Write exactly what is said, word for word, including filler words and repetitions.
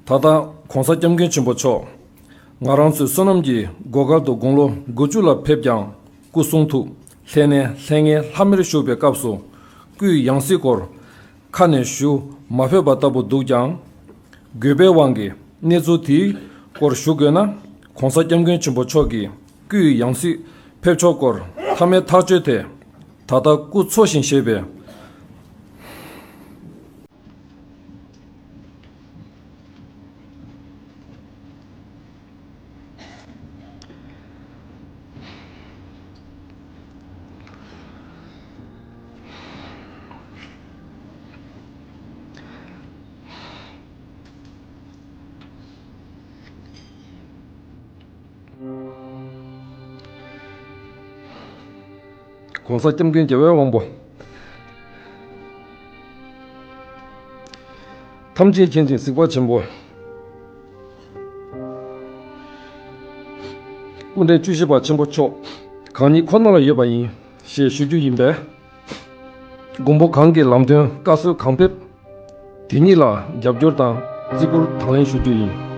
ད་ལྟ་༸གོང་ས་༸སྐྱབས་མགོན་ཆེན་པོ་མཆོག་ང་རང་ཚོའི་བསོད་ནམས་ཀྱི་བགོ་སྐལ་དུ་དགུང་ལོ་དགུ་བཅུ་ལ་ཕེབས་ཀྱང་སྐུ་གསུང་ཐུགས་ལྷན་ནེ་ལྷང་ངེ་ལྷམ་མེར་བཞུགས་པའི་སྐབས་སུ་སྐུའི་ཡང་སྲིད་སྐོར་ཁ་ནས་ཞུ་མ་ཕོད་པ་ལྟ་བུ་འདུག་ཀྱང་། དགོས་པའི་དབང་གིས་གནས་ཚུལ་དེའི་སྐོར་ཞུ་དགོས་ན་༸གོང་ས་༸སྐྱབས་མགོན་ཆེན་པོ་མཆོག་གི་སྐུའི་ཡང་སྲིད་ཕེབས་ཕྱོགས་སྐོར་མཐའ་མའི་ཐག་གཅོད་དེ་ད་ལྟ་སྐུ་འཚོ་ཞིང་གཞེས་པའི། ༸གོང་ས་༸སྐྱབས་མགོན་རྒྱལ་བའི་དབང་པོ། ཐམས་ཅད་མཁྱེན་ཅིང་གཟིགས་པ་ཆེན་པོ། སྐུ་ཕྲེང་བཅུ་བཞི་པ་ཆེན་པོ་མཆོག་གང་ཉིད་ཁོ་ན་ལ་ཡོད་པ་ཡིན་ཞེས་ཞུ་རྒྱུ་ཡིན་པས། མགོན་པོ་གང་གི་ལམ་སྟོན་བཀའ་སྲོལ་གང་ཕེབས། དེ་ཉིད་ལ་རྒྱབ་སྐྱོར་དང་བརྩི་བཀུར་དང་ལེན་ཞུ་རྒྱུ་ཡིན།